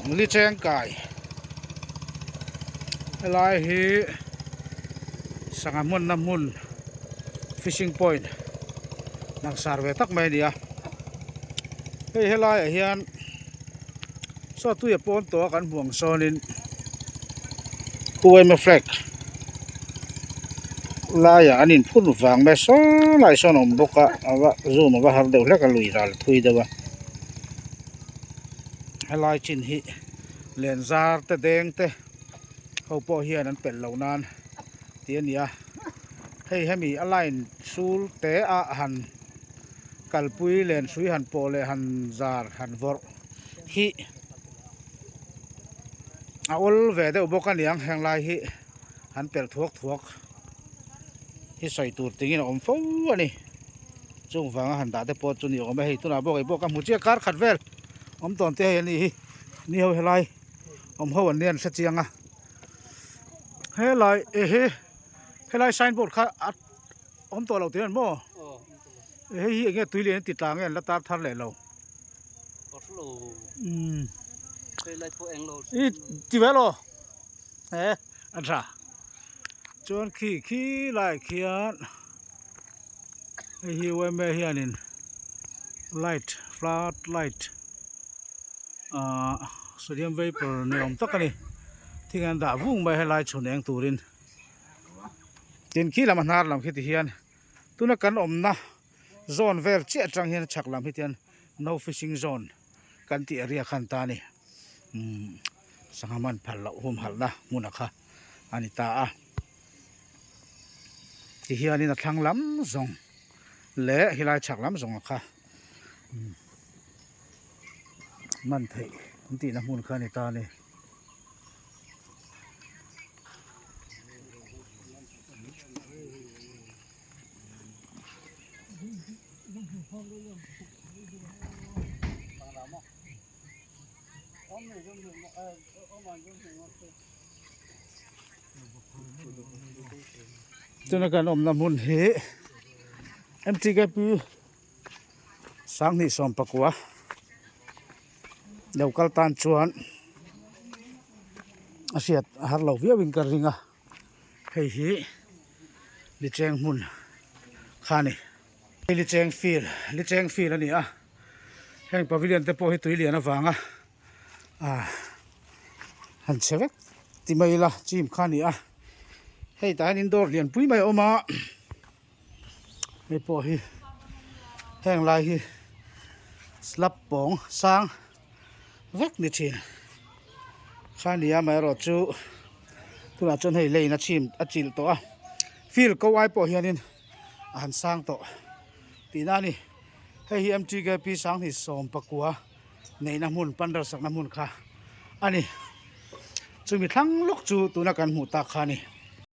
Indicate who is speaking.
Speaker 1: Li chengkai helai hi sangha hmunna hmun fishing point langsar ve tak mai a ni a hei helaiah hian saw tui a pawn tawh a kan hmuh ang sawnin U M A flag laiah an inphun vang mai saw lai sawn a awm bawk a a va zoom a va har deuh hlek a lui ral thui deuh a. Helai chin hi len zar te deng te ho pawh hian an pelh loh nan tih a ni a hei hemi a line sul te ah han kalpui len hrui han pawh leh han zar han vawrh hi a awl ve deuh bawk a niang heng lai hi han pelh thuak thuak hi sawi tur tingin a awm fo a ni. Chung vanga han dah te pawh chu ni awm e hei tunah pawh keipawh ka hmu chiah kar khat vel awm tawn te hei a nih hi ni ho helai awm ho an nia an hre chiang a helai e he helai sign board kha a awm tawh lo tih an maw hei hi enge tui lian an ti tla nge an la tar thar leh lo umm i ti ve lo he a tha chuan khi khi lai khian. Hei hi yma hianin light flood light ahh sodium vapour ni awm tak a ni thing an dah vung mai a helai chhun eng turin tin khi lam a hnar lam khi ti hian tuna kan awmna zone vel chiah atang hian chhak lam hi tian no fishing zone kan tih area khan ta a ni umm sangha man phal loh humhalhna hmun a kha a ni ta a. Ti hianin a thlang lam zawng leh helai chhak lam zawng a kha man theih an tihna hmun kha a ni ta a ni. Tuna kan awmna hmun hi mtkp sanghnih sawmpakua lo kal tan chuan a hriat a har lo viau in ka ring a hei hi licheng hmun kha a ni hei licheng field licheng field a ni a heng pavilion te pawh hi tui lian avanga. ah han chhe vek ti mai ila gym kha a ni a hei tah hian indoor lian pui mai a awm a hei pawh hi heng lai hi slab pawng sang vek ni thin kha a ni a amaherawhchu tunah chuan hei lane a chim a chilh tawh a field ko ai pawh hianin a han sang tawh tihna a ni hei hi mtkp sanghnih sawmpakua. Neihna hmun pandal sakna hmun kha a ni chumi thlang lawk chu tuna kan hmuh tak kha a ni.